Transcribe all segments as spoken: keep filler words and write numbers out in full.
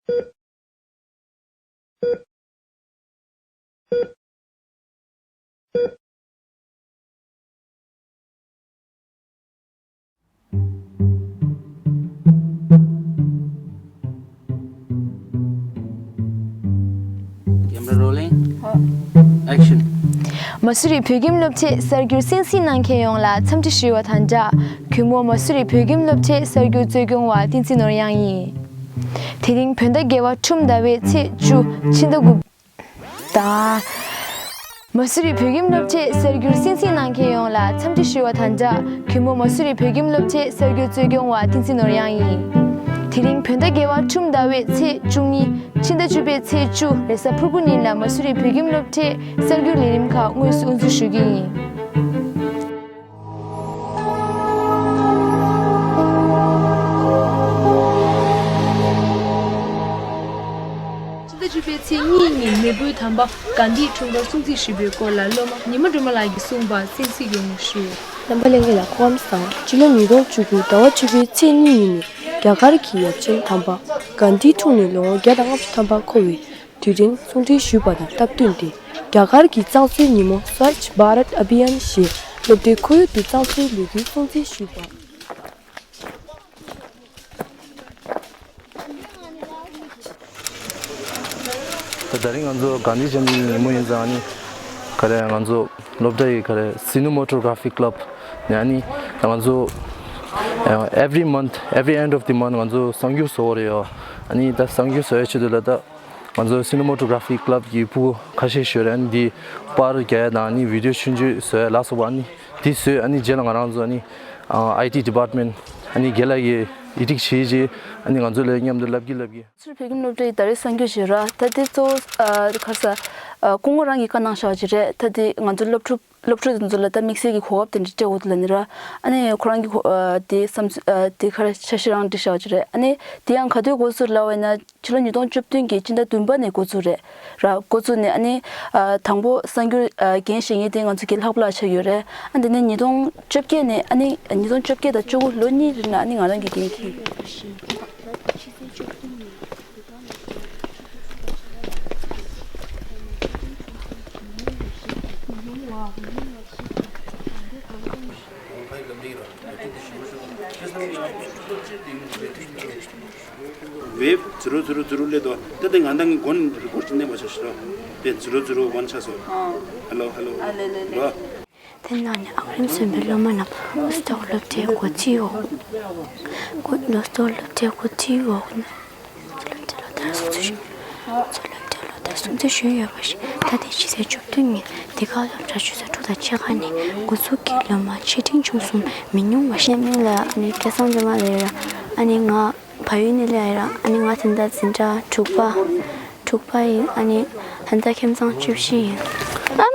Camera rolling. Action. མ་སུ་རི་བོད་ཁྱིམ་སློབ་གྲྭའི་གསར་འགྱུར་གསན་གཟིགས་གནང་མཁན་ཡོངས་ལ་འཚམས་འདྲི་ཞུ་བ་དང་སྦྲགས། གུས་མོ་མ་སུ་རི་བོད་ཁྱིམ་སློབ་གྲྭའི་གསར་འགྱུར་གཙོ་སྐྱོང་བ་བསྟན་འཛིན་ནོར་གཡང་ཡིན། དེ་རིང་བོད་ཟླ་བརྒྱད་པ་ཁྲུམས་ཟླ་བའི་ཚེས་བཅུ། ཕྱི་ཟླ་དགུ། ད། མ་སུ་རི་བོད་ཁྱིམ་སློབ་གྲྭའི་གསར་འགྱུར་གསན་གཟིགས་གནང་མཁན་ཡོངས་ལ་འཚམས་འདྲི་ཞུ་བ་དང་སྦྲགས། གུས་མོ་མ་སུ་རི་བོད་ཁྱིམ་སློབ་གྲྭའི་གསར་འགྱུར་གཙོ་སྐྱོང་བ་བསྟན་འཛིན་ནོར་གཡང་ཡིན། དེ་རིང་བོད་ཟླ་བརྒྱད་པ་ཁྲུམས་ཟླ་བའི་ཚེས་བཅུ་གཉིས། ཕྱི་ཟླ་བཅུ་པའི་ཚེས་བཅུ། རེས་གཟའ་ཕུར་བུ་ཉིན་ལ་མ་སུ་རི་བོད་ཁྱིམ་སློབ་གྲྭའི་གསར་འགྱུར་ལས་རིམ་ཁག་དངོས་སུ་དབུ་འཛུགས་ཞུ་རྒྱུ་ཡིན། ཕྱི་ཟླ་བཅུ་པའི་ཚེས་གཉིས་ཉིན་མེས་པོའི་དམ་པ་གྷན་དྷིའི་འཁྲུངས་སྐར་སྲུང་བརྩི་ཞུས་པའི་སྐོར་ལ་སློབ་མ་ཉི་མ་སྒྲོལ་མ་ལགས་ཀྱིས་གསུངས་པ་གསན་གཟིགས་ཡོང་བ་ཞུ། རྣམ་པ་ལྷན་རྒྱས་ལ་སྐུ་ཁམས་བཟང་། སྤྱི་ལོ་ཉིས་སྟོང་བཅུ་དགུ་ཟླ་བ་བཅུ་པའི་ཚེས་གཉིས་ཉིན་ནི་རྒྱ་གར་གྱི་ཡབ་ཆེན་དམ་པ་གྷན་དྷི་འཁྲུངས་ནས་ལོ་ངོ་བརྒྱ་དང་ལྔ་བཅུ་ཐམ་པ་འཁོར་བའི་དུས་དྲན་སྲུང་བརྩི་ཞུས་པ་དང་སྟབས་བསྟུན་ཏེ། རྒྱ་གར་གྱི་གཙང་བཟོའི་ཉིན་མོ་Swachh Bharat Abhiyan ཞེས་སློབ་གྲྭའི་ཁོར་ཡུག་ཏུ་གཙང་བཟོའི་ལས་འགུལ་སྲུང་བརྩི་ཞུས་པ། ད་དེ་རིང་ང་ཚོ་གྷན་དྷི་ཇ་ཡན་ཏི་ཉིན་མོ་ཡིན་ཙང་ཨ་ནི་ག་རེ་ང་ཚོ་སློབ་གྲྭ་ཡི་ག་རེ་Cinematography Club ནས་ཨ་ནི་ང་ཚོ every month, every end of the month ང་ཚོ་གསར་འགྱུར་བཟོ་བ་རེད་ཡོད། ཨ་ནི་ད་གསར་འགྱུར་བཟོ་ཡའི་ཆེད་དུ་ལ་ད་ང་ཚོ་Cinematography Club གི་ཕྲུ་གུ་ཁ་ཤས་ཤིག་ཡོད་རེད། ཨ་ནི་འདི་པར་རྒྱག་ཡ་དང་ཨ་ནི་བི་ཌི་ཡོ་ཆུང་ཆུང་བཟོ་ཡ་ལ་སོགས་པ་ཨ་ནི་འདི་བཟོས། ཨ་ནི་རྗེས་ལ་ང་རང་ཚོ་ཨ་ནི་ཨ་ཨའི་ཊི་ཌི་པཱར་ཊི་མེན་ཊི་ཨ་ནི་རྒན་ལགས་ཀྱིས་ཡིག་རྒྱུགས་བྱས་རྗེས་ཨ་ནི་ང་ཚོ་ལ་མཉམ་དུ་ལབ་ཀྱི་ལབ་ཀྱི། ཚུར་བོད་ཁྱིམ་སློབ་གྲྭའི་ད་རེས་གསར་འགྱུར་ཞིག་ར། ད་དེ་གཙོ་བོ་ཨ་ག་རེ་ཟ། ཨ་སྐུ་ངོ་རང་གིས་བཀའ་གནང་བཞག་པ་ཅིག་རེད། ད་དེ་ང་ཚོ་སློབ་ཕྲུག་སློབ་ཕྲུག་དེ་ཚོ་ལ་ད་དམིགས་བསལ་གྱི་གོ་སྐབས་དེ་འདྲ་སྤྲད་དགོས་འདུག་ལབ་ནི་ར། ཨ་ནི་ཁོ་རང་གི་གོ་ཨ་དེ་བསམ་ཚུལ་ཨ་དེ་ག་རེ་འཆར་གཞི་རང་བསྒྲིགས་བཞག་པ་ཅིག་རེད། ཨ་ནི་དེ་ཡང་ག་དུས་འགོ་ཚུགས་ལབ་པ་ཡིན་ན་ཕྱི་ལོ་ཉིས་སྟོང་བཅུ་བདུན་གྱི་སྤྱི་ཟླ་བདུན་པ་ནས་འགོ་ཚུགས་རེད་ར། འགོ་བཙུགས་ནས་ཨ་ནི་ཨ་དང་པོ་གསར་འགྱུར་ཨ་འགན་བཞེས་མཁན་དེ་ང་ཚོ་རྒན་ལྷག་པ་ལགས་ཆགས་ཡོད་རེད། ཨ་དེ་ནས་ཉིས་སྟོང་བཅོ་བརྒྱད་ནས་ཨ་ནི་ཉིས་སྟོང་བཅོ་བརྒྱད་དང་བཅུ་དགུ་ལོ་གཉིས་རིང་ལ་ཨ་ནི་ང་རང་གི་འགན་འཁྱེར་ཡོད། Wave zero zero zero སླེབས་འདུག་ད་ལྟ་ང་ད་ངའི་མགོ་ནས་རི་ཀོཌ་ཅིག་མནན་པ་བྱ་ཞིག་རོགས། Wave zero zero one ཆགས་སོང་། Hello, hello. ཨ་ལེ་ལེ་ལེ། རོ། དེ་ནང་ནས་ཨང་རིམ་སོན་པའི་སློབ་མ་རྣམས་ལོ་ཙཱ་བག་སློབ་གྲྭའི་འགོ་ཁྲིད་འོག་འགོ་ལོ་ཙཱ་བག་སློབ་གྲྭའི་འགོ་ཁྲིད་འོག་ནས་སློབ་གྲྭའི་ལོ་ལྟར་སྲུང་བརྩི་ཞུ། སློབ་གྲྭའི་ལོ་ལྟར་སྲུང་བརྩི་ཞུས་ཡོད་པ་བཞིན་ད་ལྟའི་ཕྱི་ཚེས་བཅུ་བདུན་ཉིན་འདི་ག་སློབ་གྲྭ་ཆུ་ཚོད་དྲུག་དང་ཕྱེད་ཀ་ནས་འགོ་འཛུགས་ཀྱིས་སློབ་མ་ཆེ་འབྲིང་ཆུང་གསུམ་མི་ཉུང་བ་ཞིག་སྙེ་མིང་ལ་ཨ་ནི་སྐལ་བཟང་སྒྲོལ་མ་ལབ་ཡོད་ར། ཨ་ནི་ང་བལ་ཡུལ་ནས་སླེབས་ཡོད་ར། ཨ་ནི་ང་དེ་འདྲ་འཛིན་གྲྭ་དྲུག་པ། དྲུག་པ་ཡིན། ཨ་ནི་ད་ལྟ་ཁྱིམ་ཚང་བཅུ་བཞི་ཡིན། ཨ་མ།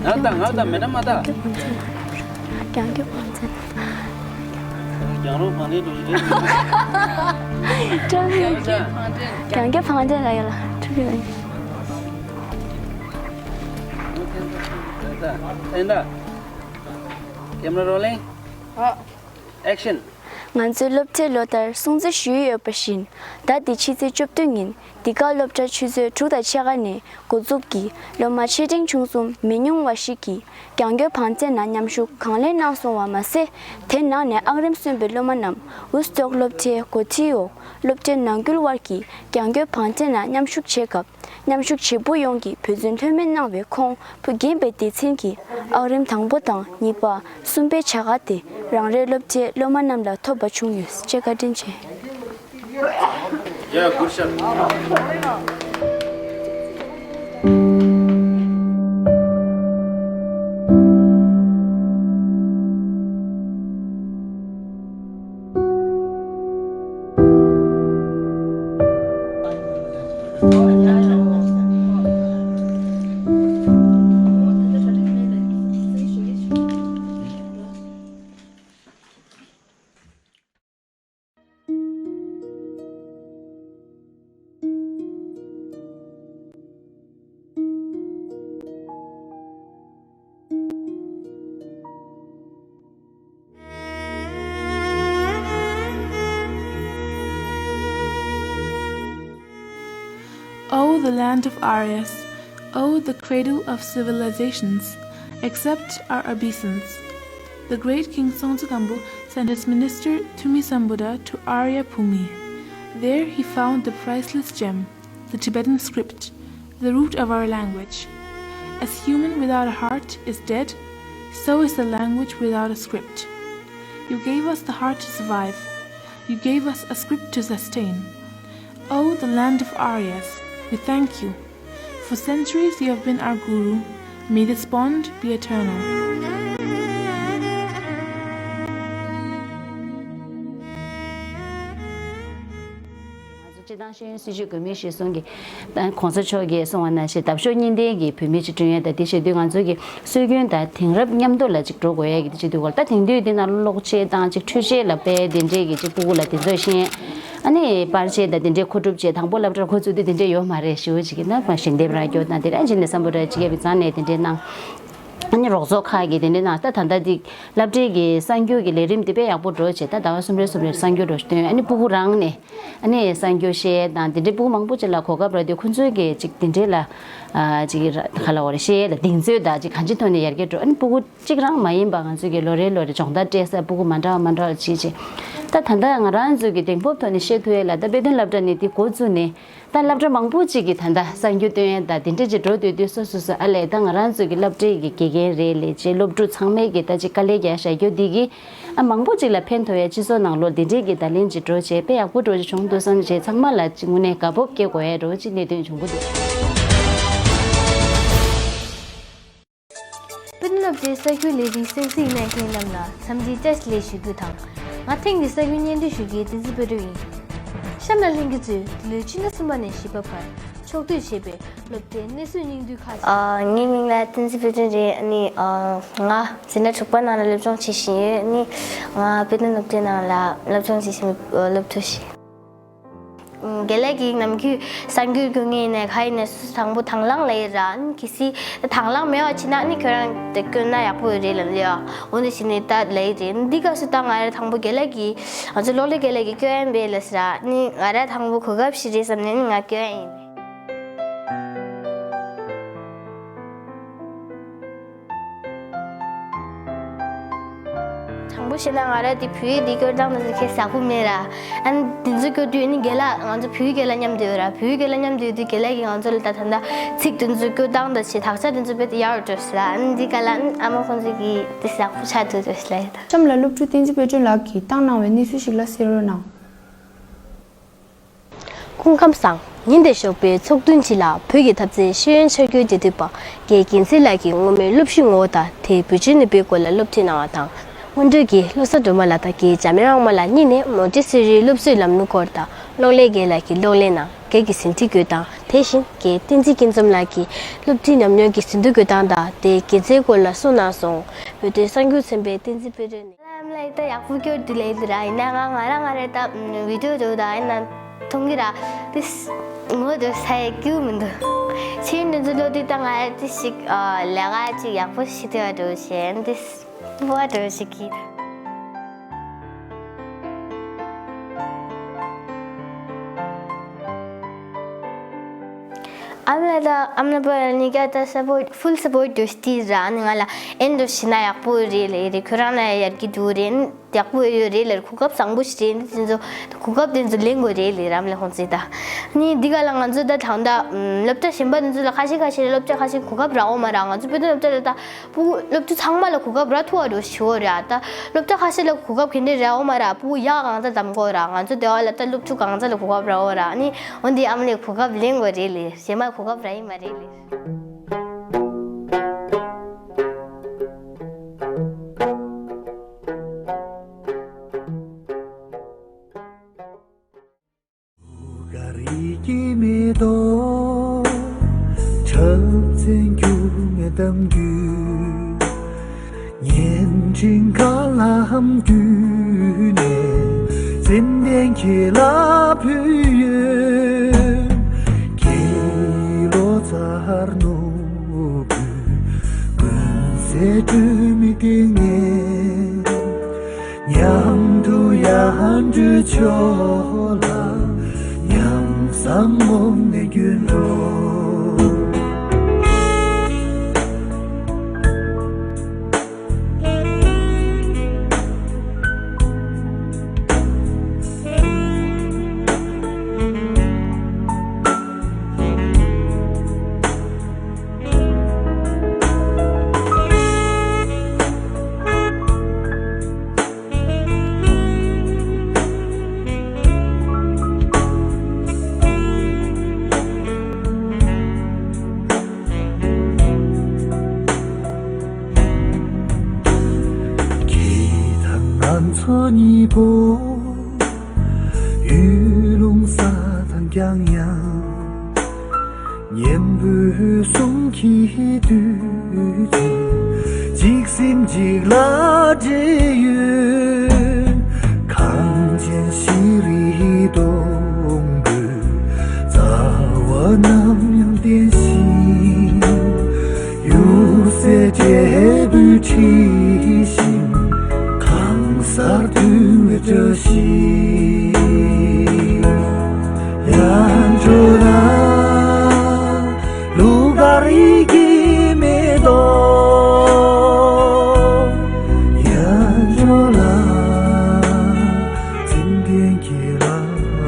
ང་དང་ང་དང་མེད་ན་མ་ད། རྒྱང་སྐྱོད་བང་ཆེན། རྒྱང་རོང་བང་ཆེན་འགྲོ་གི་རེད། ཀྲང་ཡོད་ཀྱི། རྒྱང་སྐྱོད་བང་ཆེན་ལ་ཡོད་ལ་ཁྲུ་གི་ལ་ཡོད། ད་ད་ད་ད། Camera rolling. Action. ང་ཚོའི་སློབ་གྲྭའི་ལོ་ལྟར་སྲུང་བརྩི་ཞུས་ཡོད་པ་བཞིན། ཟླ་འདིའི་ཕྱི་ཚེས་བཅུ་བདུན་ཉིན་འདི་ག་སློབ་གྲྭ་ཆུ་ཚོད་དྲུག་དང་ཕྱེད་ཀ་ནས་འགོ་འཛུགས་ཀྱིས་སློབ་མ་ཆེ་འབྲིང་ཆུང་གསུམ་མི་ཉུང་བ་ཞིག་གིས་རྒྱང་སྐྱོད་བང་ཆེན་ནང་མཉམ་ཞུགས་གང་ལེགས་གནང་སོང་བ་མ་ཟད། དེ་ནང་ནས་ཨང་རིམ་སོན་པའི་སློབ་མ་རྣམས་ཝུ་སི་ཊོག་སློབ་གྲྭའི་འགོ་ཁྲིད་འོག་སློབ་གྲྭའི་ནང་ཁུལ་དབར་གྱི་རྒྱང་སྐྱོད་བང་ཆེན་ནང་མཉམ་ཞུགས་བྱེད་སྐབས། མཉམ་ཞུགས་བྱེད་པོ་ཡོངས་ཀྱིས་འབད་བརྩོན་ལྷོད་མེད་གནང་བའི་ཁོང་བུ་རྒན་པའི་སྡེ་ཚན་གྱིས་ཨའོ་རིམ་དང་པོ་དང་གཉིས་པ། གསུམ་པའི་བྱ་དགའ་དེ་རང་རེའི་སློབ་གྲྭའི་སློབ་མ་རྣམས་ལ་ཐོབ་པ་བྱུང་ཡོད་ཅེས་བཀའ་དྲིན་ཆེ། O the land of Aryas, O the cradle of civilizations, accept our obeisance. The great King Songtsen Gampo sent his minister Thumi Sambuddha to Arya Bhumi. There he found the priceless gem, the Tibetan script, the root of our language. As human without a heart is dead, so is the language without a script. You gave us the heart to survive. You gave us a script to sustain. O the land of Aryas, we thank you. For centuries you have been our guru. May this bond be eternal. ང་ཚོ་སྤྱིར་བཏང་ཤེས་ཡོན་སྲིད་བྱུས་དགོས་མིན་ཞེས་གསུང་གི་ད་གོང་ས་མཆོག་གིས་གསུངས་པ་ནང་བཞིན་འདབ་གཤོག་གཉིས་ལྡན་གྱི་བོད་མི་ཅིག་བསྐྲུན་ཡས་དང་དེ་བྱེད་དུས་ང་ཚོ་གི་སྲོལ་རྒྱུན་དང་དེང་རབས་མཉམ་དུ་ལ་ཅིག་འགྲོ་དགོས་ཡས་ཀྱི་དེ་བྱེད་དུས་སྐོར་ད་དེང་དུས་འདི་ནང་སློབ་ཆས་དང་ཅིག་འཕྲུལ་ཆས་ལ་དཔེ་དེ་འདྲས་ཀྱི་ཅིག་སྤུ་གུ་ལ་དེ་ཚོ་ཤེས། ཨ་ནི་པར་ཆས་དང་དེ་འདྲས་མཁོ་སྒྲུབ་བྱས་དང་པོ་སློབ་གྲྭར་འགོ་བཙུགས་དུས་དེ་འདྲས་ཡོད་མ་རེད་ཞུ་བ་ཅིག་ཡིན་ན་མ་ཞལ་འདེབས་རག་རྒྱུ་དང་དེ་རང་བཞིན་ནས་བསམ་བློ་རག་ཅིག་ཡས་པའི་རྩ་ནས་དེ་འདྲས་གནང་། ཨ་ནི་རོགས་ཚོགས་ཁག་གིས་དེ་འདྲས་གནང་ད་ད་ལྟ་འདི་སློབ་གྲྭའི་གི་གསར་འགྱུར་གྱི་ལས་རིམ་དེ་དཔེ་ཡག་པོ་འགྲོ་བྱས་ད་ཟླ་བ་གསུམ་རེ་གསུམ་རེ་གསར་འགྱུར་འགྲོ་བཞིན་སྟོན་ཨ་ནི་སྤུ་གུ་རང་ནས་ཨ་ནི་གསར་འགྱུར་བཤད་དང་དེ་འདྲའི་སྤུ་གུ་མང་པོ་ཅིག་ལ་གོ་སྐབས་རག་དུས་ཁོ་ཚོའི་གི་ཅིག་དེ་འདྲའི་ལ་ཨ་ཅིག་ག་ལ་བ་རེད་བཤད་ལ་གདེང་ཚོད་དང་ཅིག་གང་ཅི་ཐོག་ནས་ཡར་རྒྱས་འགྲོ་ཨ་ནི་སྤུ་གུ་གཅིག་རང་མ་ཡིན་པ་ང་ཚོའི་གི་ལོ་རེ་ལོ་རེ་སྦྱོང་བརྡར་སྤྲད་ས་སྤུ་གུ་མ་འདྲ་བ་མ་འདྲ་བ་ཅིག་ཅིག་ད་ད་ལྟ་ང་རང་ཚོའི་གི་གདེང་སྤོབས་ཐོག་ནས་བཤད་ཐུབ་ཡས་ལ་ད་དཔེ་སྟོན་སློབ་གྲྭ་ནས་དེ་འགོ་བཙུགས་ནས། ད་སློབ་གྲྭ་མང་པོ་ཅིག་གིས་ད་ལྟ་གསར་འགྱུར་སྟོན་ཡས་ད་དེ་འདྲ་ཅིག་འགྲོ་སྡོད་དུས་སོ་སོ་སོ་ཨ་ལས་ད་ང་རང་ཚོ་གི་སློབ་གྲྭའི་གི་དགེ་རྒན་རེད་ལས་བྱེད་སློབ་ཕྲུག་ཚང་མས་གི་ད་ཅིག་དཀའ་ལས་རྒྱག་བཞག་རྒྱུ་འདི་གིས་ཨ་མང་པོ་ཅིག་ལ་ཕན་ཐོགས་ཡས་སྤྱི་ཚོགས་ནང་ལོགས་དེ་འདྲའི་གི་བརྡ་ལན་ཅིག་འགྲོ་བྱས་དཔེ་ཡག་པོ་འགྲོ་ཅིག་བྱུང་འདུག་བསམ་བྱས་ཚང་མ་ལ་ཅིག་དངོས་གནས་དགའ་སྤོབས་སྐྱེ་དགོས་ཡས་འགྲོ་ཅིག་གནད་དོན་བྱུང་གི་འདུག་དཔེར་ན་སློབ་གྲྭའི་ས་ཁུལ་ལས་རིགས་གསན་གཟིགས་གནང་མཁན་རྣམས་ལ་འཚམས་འདྲི་བཀྲ་ཤིས་བདེ་ལེགས་ཞུ་རྒྱུ་དང་། ང་ཐེངས་འདིའི་ས་ཁུལ་སྙན་སྒྲོན་ཞུ་མཁན་བསྟན་འཛིན་དཔལ་སྒྲོན་ཡིན། གཤམ་ལ་ལྷན་རྒྱས་ཚོས་འདི་ལོའི་ཕྱི་ཟླ་གསུམ་པ་ནས་བཞི་པ་བར་ཕྱོགས་བསྡུས་བྱས་པའི་སློབ་གྲྭའི་གནས་ཚུལ་སྙིང་བསྡུས་ཁག་ཅིག་ཨ། ངའི་མིང་ལ་བསྟན་འཛིན་དཔལ་སྒྲོན་རེད། ཨ་ནི་ཨ། ང་འཛིན་གྲྭ་དྲུག་པ་ནང་ལ་སློབ་སྦྱོང་བྱེད་བཞིན་ཡོད། ཨ་ནི་ང་དཔེ་སྟོན་སློབ་གྲྭའི་ནང་ལ་སློབ་སྦྱོང་བྱེད་བཞིན་པའི་སློབ་ཕྲུག་ཞིག་དགེ་ལགས་ཀྱིས་ནམ་རྒྱུན་གསར་འགྱུར་སྐྱོན་མཁན་ཡིན་ནའི་ག་ཡིན་ནའི་སོ་སོ་དང་པོ་དང་བླངས་ལ་ཡིན་ར། ཨ་ནི་གལ་སྲིད་དང་བླངས་མེད་པ་བྱེད་ན་ཨ་ནི་ཁྱོད་རང་དེ་སྐྱོན་ན་ཡག་པོ་ཡོད་རེད་ལབ་ལ་ཡ། འོ་འདི་བྱས་ནས་ད་ལབ་ཡི་རེད། འདི་སྐབས་སུ་ད་ང་རང་དང་པོ་དགེ་ལགས་ཀྱིས་ང་ཚོ་གློག་ཀླད་དགེ་ལགས་ཀྱིས་སྐྱོན་ཡ་མེད་ལབ་ཟེར་ར། ཨ་ནི་ང་རང་དང་པོ་གོ་སྐབས་ཤིག་རེད་བསམ་ནས་ཨ་ནི་ང་སྐྱོན་ཡ་ཡིན། དྲང་པོ་བཤད་ན་ང་རང་དེ་བོད་ཡིག་འདི་སྐྱོར་སྟངས་དེ་ཚོ་ཁྱེད་ཟབ་པོ་མེད་ར། ཨ་ནི་དེ་ཚོ་སྐྱོར་དུས་ཨ་ནི་དགེ་ལགས་ང་ཚོ་བོད་ཡིག་དགེ་ལགས་མཉམ་དུ་ཡོད་ར། བོད་ཡིག་དགེ་ལགས་མཉམ་དུ་ཡོད་དུས་དགེ་ལགས་ཀྱིས་ང་ཚོ་ལ་ད་ད་ལྟ་ཚིག་དེ་ཚོ་སྐྱོར་སྟངས་དང་བྱས་དག་ཆ་དེ་ཚོ་དཔེ་ཡག་རུ་འགྲོ་སྲིད་ར། ཨ་ནི་འདི་ག་ལ་ཨ་ནི་ཨ་མ་ཁོང་ཚོ་གིས་དེ་ཟབ་པོ་ཆགས་འདུག་འགྲོ་སྲིད་ལ་ཡོད་ད། གཤམ་ལ་སློབ་ཕྲུག་བསྟན་འཛིན་དཔལ་སྒྲོན་ལགས་ཀྱིས་བཏང་གནང་བའི་གནས་ཚུལ་ཞིག་ལ་གསན་རོགས་གནང་། སྐུ་ཁམས་བཟང་། ཉིན་དེར་ཞོགས་པའི་ཚོགས་ཐུན་སྤྱི་ལ་བོད་ཀྱི་འཐབ་རྩོད་ཤེས་ཡོན་འཆར་འགྱུར་འབྲེལ་མཐུད་པ་རྒན་རྒྱལ་མཚན་ལགས་ཀྱིས་སྔོན་མའི་སློབ་གཞི་ངོ་བོ་དང་དེའི་བེད་སྤྱོད་ནུས་པའི་སྐོར་ལ་སློབ་ཁྲིད་གནང་བ་དང་། སྔོན་འགྲོའི་གི་བློ་བཟང་སྒྲོལ་མ་ལགས་དང་རྒན་འཇམ་དབྱངས་དབང་མོ་ལགས་གཉིས་ནས་མོན་ཊེ་སི་རིའི་སློབ་གསོའི་ལམ་ལུགས་སྐོར་དང་གློག་ཀླད་རྒན་ལགས་ཀྱིས་གློག་ཀླད་ནང་རྒན་གྱི་ཟིན་བྲིས་བཀོད་སྟངས། དེ་བཞིན་རྒན་བསྟན་འཛིན་སྐྱིད་འཛོམས་ལགས་ཀྱིས་སློབ་ཁྲིད་ཉམས་མྱོང་གི་ཟིན་ཐོ་བཀོད་སྟངས་དང་དེའི་དགེ་མཚན་སྐོར་ལ་གསུངས་གནང་སོང་། བོད་དོན་གསར་འགྱུར་ཚན་པའི་བསྟན་འཛིན་དཔལ་སྒྲོན་ནས། ལམ་ལ་ད་ཡག་པོ་སྐྱོར་དུ་ལས་དུ་ར་ཡིན་ན་ང་ང་རང་ང་རེ་ད་བི་ཌིའོ་འདུག་ད་ཡིན་ན་མཐོང་གི་ར། དེ་ངོ་དེ་ས་ཡ་སྐྱིད་མི་འདུག་ཕྱིན་འདི་ཚོ་ལོ་དེ་ད་ང་རེ་དེ་ཞིག་ལས་ཀ་ཅིག་ཡག་པོ་ཞིག་དེ་བ་འགྲོ་བྱེད་དེ་བ་འགྲོ་ཞིག་གིས། ཨ་མ་ལགས་དང་ཨ་མ་ལགས་པ་གཉིས་ཀ་ད་སཔོར་ཊི་ཕུལ་སཔོར་ཊི་འདུག་སྟེ་ར། ཨ་ནི་ང་ལ་ཨེ་འདུག་བྱས་ན་ཡག་པོ་རེད་ལབ་རེད། ཁྱོད་རང་ལ་ཡར་རྒྱས་འགྲོ་རེད། ཡག་པོ་ཡོད་རེད་ལེ། གོ་སྐབས་བཟང་པོ་ཞིག་རེད། འདི་དེ་ཚོ་གོ་སྐབས་དེ་ཚོ་ལེན་དགོས་རེད་ལེ། རམ་ལེ་ཧོང་ཙི་ད་ནི་འདི་ག་ལ་ང་ཚོ་ད་ད་ལྟ་སློབ་གྲྭ་གཞན་པ་དེ་ཚོ་ལ་ཁ་ཤས་ཁ་ཤས་སློབ་གྲྭ་ཁ་ཤས་གོ་སྐབས་རག་འོ་མ་ར། ང་ཚོ་བོད་དོན་སློབ་གྲྭ་ལ་ད་ཕྲུ་གུ་སློབ་ཕྲུག་ཚང་མ་ལ་གོ་སྐབས་རག་ཐུབ་པ་རེད་ཞུ་འོ་ར། ད་སློབ་གྲྭ་ཁ་ཤས་ལ་གོ་སྐབས་ག་འདྲ་རག་འོ་མ་ར། ཕྲུ་གུ་ཡག་གང་ཙམ་བདམས་དགོས་ར། ང་ཚོ་དེ་བ་ལ་ད་སློབ་ཕྲུག་གང་ཙམ་ལ་གོ་སྐབས་རག་འོ་ར། ནི་འོ་འདི་ཨམ་ལེ་གོ་སྐབས་ལེན་དགོས་རེད་ལེ། གཞན་མ་གོ་སྐབས་རག་ཡི་མ་རེད་ལེ། ག་རེ་སྐྱེས་མེད་དོ། འཁྲབ་ཚན་རྒྱུག་ངས་གཏམ་རྒྱུད། བརྙན་འཕྲིན་གང་ལའམ་བརྒྱུད་ནས་སེམས་ལྡན་ཁྱེད་ལ་ཕུལ་ཡོད། ཁྱེད་ལོ་ཙཱ་ནོར་བུས་ཀུན་གསལ་སྒྲོན་མེ་སྟེང་ནས། མཉམ་དུ་ཡར་འགྲོ་ཆོག་ལ། མཉམ་བསམ་ངོམ་ནས་རྒྱུན་འགྲོ། ཁྱེད་དང་ང་ཚོ་གཉིས་པོ། ཡུལ་ལུང་ས་དང་ཀྱང་ཡང་། གཉེན་པོའི་གསུང་གིས་བསྡུས་ཀྱི། གཅིག་སེམས་གཅིག་ལ་འདྲེས་ཡོད། གངས་ཅན་ཤེས་རིག་སྡོང་པོའི་རྩ་བ་ནམ་ཡང་བརྟན་ཞིང་། གཡུར་ཟའི་འབྲས་བུས་འཁྲི་ཞིང་། གང་སར་འདུ་བའི་བཀྲ་ཤིས། ཡར་འགྲོ་ལ་ལུག་ག་རེ་སྐྱེས་མེད་དོ། ཡར་འགྲོ་ལ་སེམས་ལྡན་ཁྱེད་ལ་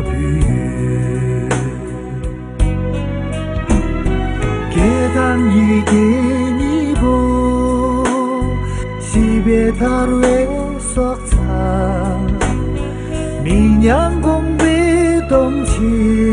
ཕུལ་ཡོད། སྐད་དང་ཡི་གེ་གཉིས་པོ། བཞི་པའི་དར་བའི་སྲོག་རྩ། མི་ཉམས་གོང་འཕེལ་གཏོང་ཕྱིར།